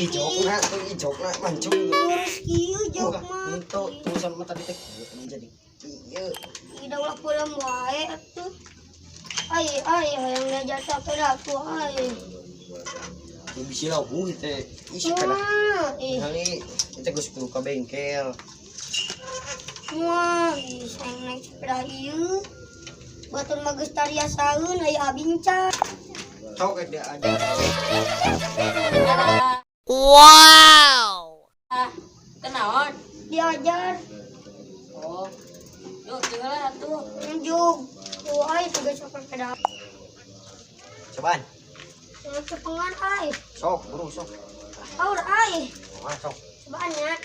Ijokna tuh ijokna mancung. Lurus kieu jok mah. Itu tulisan mah tadi teh menjadi kieu. Ida ulah pulang wae atuh. Ai ai hayang diajar sepeda tuh ai. Bisi lahu teh. Ih sepeda. Wah, ih. Kali kita geus kudu ka bengkel. Wah, ih sayang naik sepeda ieu. Batur mah geus tariasaeun aya abinca. Sok dia aja. Wow. Ah, kenaon? Diajar. Oh. Yuk, tinggal atuh. Nunjuk. Tuh ai tugas sepeda. Cobaan. Cepengan ai. Sok, buru sok. Aur ai. Wah, sok. Cobaan ya.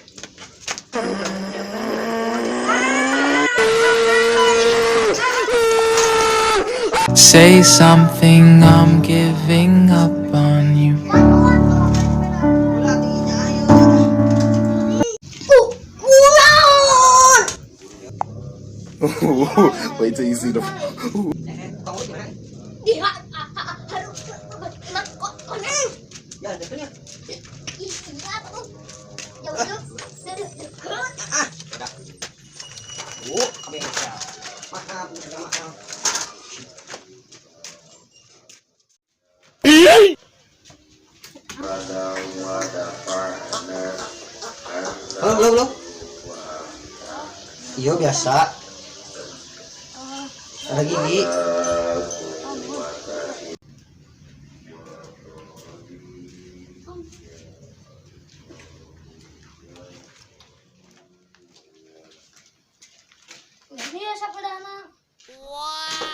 Say something, I'm giving up on you. Kunaon? Wait till you see the. Di Ya, ada ya. Iya tuh. Jauh-jauh. Deket. Ah, udah. Ke bengkel. Maaf, udah maaf. Halo, halo, halo. Iya biasa. Ada gigi. Ini ya sepedana. Wow.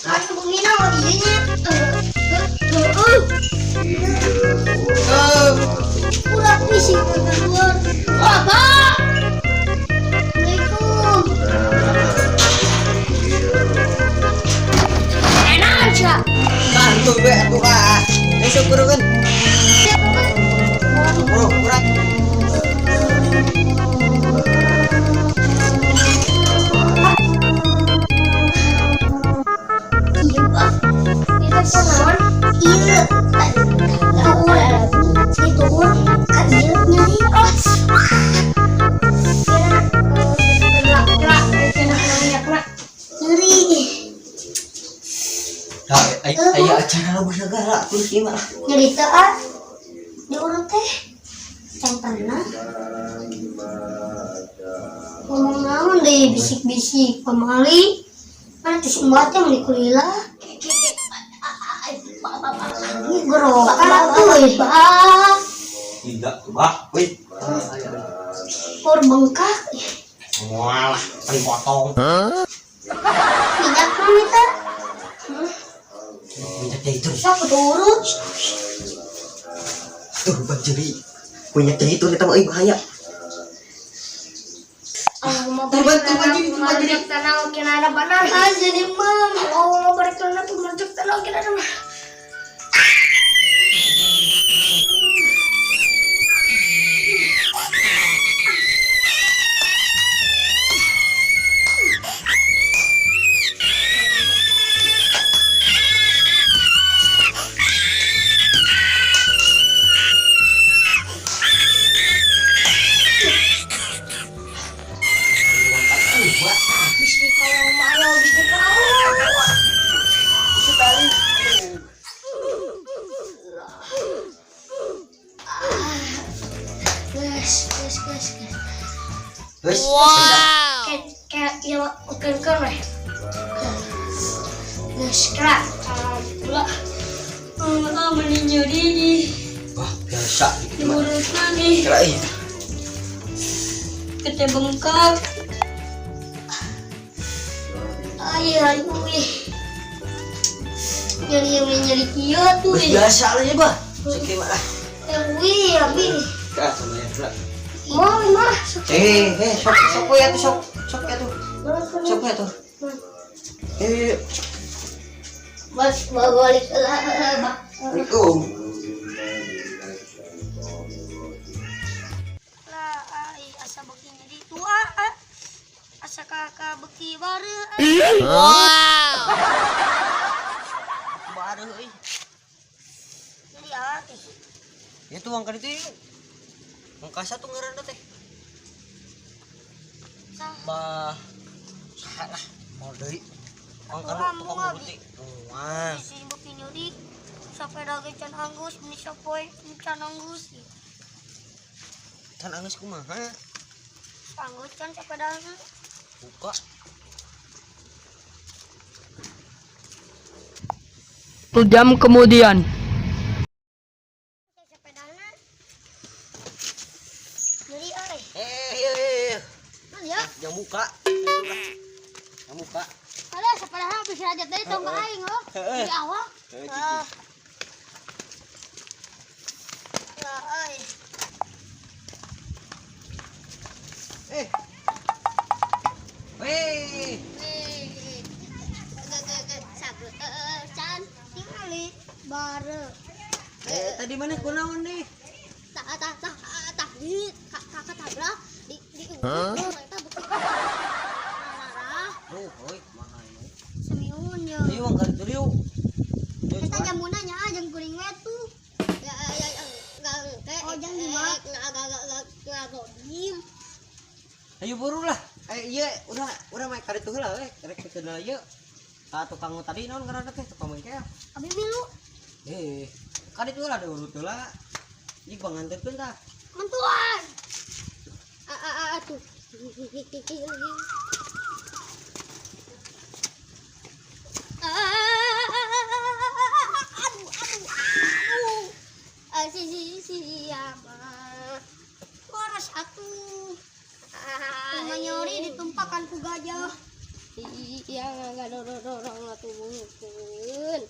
Kan bungina mau ieu nya. Udah pusing keluar. Bapak. Assalamualaikum. Enak aja. Bantu be atuh ah. Eh sok buru kan. Buru, kurang. Iya, Pak. Itu kunaon? Iya. Tuh, itu kan ieu nyeri. Oh. Nyeri. Nah, aya acara lagu segala terus ieu mah. Nyeri teh ah. Diurut teh. Can pernah. Ngomong naon deh bisik-bisik pamali. Mana tuh si mbah teh meuli kulila. Ini gerokan tuh. Tidak, bah. Wih. Por bengkak. Walah, paling potong. Minyak mana teh? Minyak zaitun. Siapa turut? Tuh, Bang Jeri. Minyak zaitun eta mah euy bahaya. Allahumma Tuh, barik Bang, tuh, Bang lana Jeri, tuh, Bang Jeri. fi ma razaqtana wa qina adzabannar. Jadi mam. Allahumma barik lana fi ma razaqtana wa qina adzabannar. Bismillahirrahmanirrahim. Guys, guys, guys, guys. Terus, Wow. Kayak ya oke kan weh. Guys, kerak. Pula. Ah, meni nyeri. Wah, biasa gitu mah. Diurut nih. Kira ih. Kete bengkak. Ay, ay, uy. Nyeri yang nyeri kieu tuh. Geus biasa lah ya, Bah. Sok ieu mah lah. Yang wih, abi. Kira sama ya, lah. Mau mah. Sok sok we atuh sok. Sok ya tuh. Sok ya tuh. Eh, Mas, balik lah, Bang. Assalamualaikum. Lah ai asa beuki nyeri tua ah. Asa kakak beuki bareu. Wow. Bareuh euy. Nyeri ah. Ya tuang ka ditu yuk. Mangkasa tuh ngaranna teh. Bah. Salah. Mau deui. Mangkana tukang beuti. Moal. Bisi beuki nyeri. Sapeda ge can anggus, meni sapoe can anggus. Can anggus kumaha? Anggus can sapedana. Buka. 1 jam kemudian. Sepedana. Nyeri euy. Iya iya. Nah, ya. Yang buka. Yang buka. Ada sepedana bisa aja tadi tong ka aing oh. Di awak. Heeh, gitu. Ya euy. Eh. Weh. Can tingali bare. Tadi mana kunaon nih? Tah tah tah tah di kakak tabrak di eta beuki. Oh, oi, kumaha ini? Semiun ya. Ayo wang kali tuh. Eta jamuna nya jeung kuring we tuh. Ya ya ya Oh, jang di mana? Ngagodim. Ayo buru lah. Iya, udah main kali tuh lah we. Rek ke heula ieu. Ka tukang tadi naon ngaranna teh tukang bengkel. Abi milu Kali tuh lah urut heula. Ieu panganterkeun tah. Mantuan. A a a tuh. Aduh aduh aduh. Si si siapa? Waras atuh. Kumaha nyori ditumpakan ku gajah. Iya nggak dorong dorong atuh mungkin.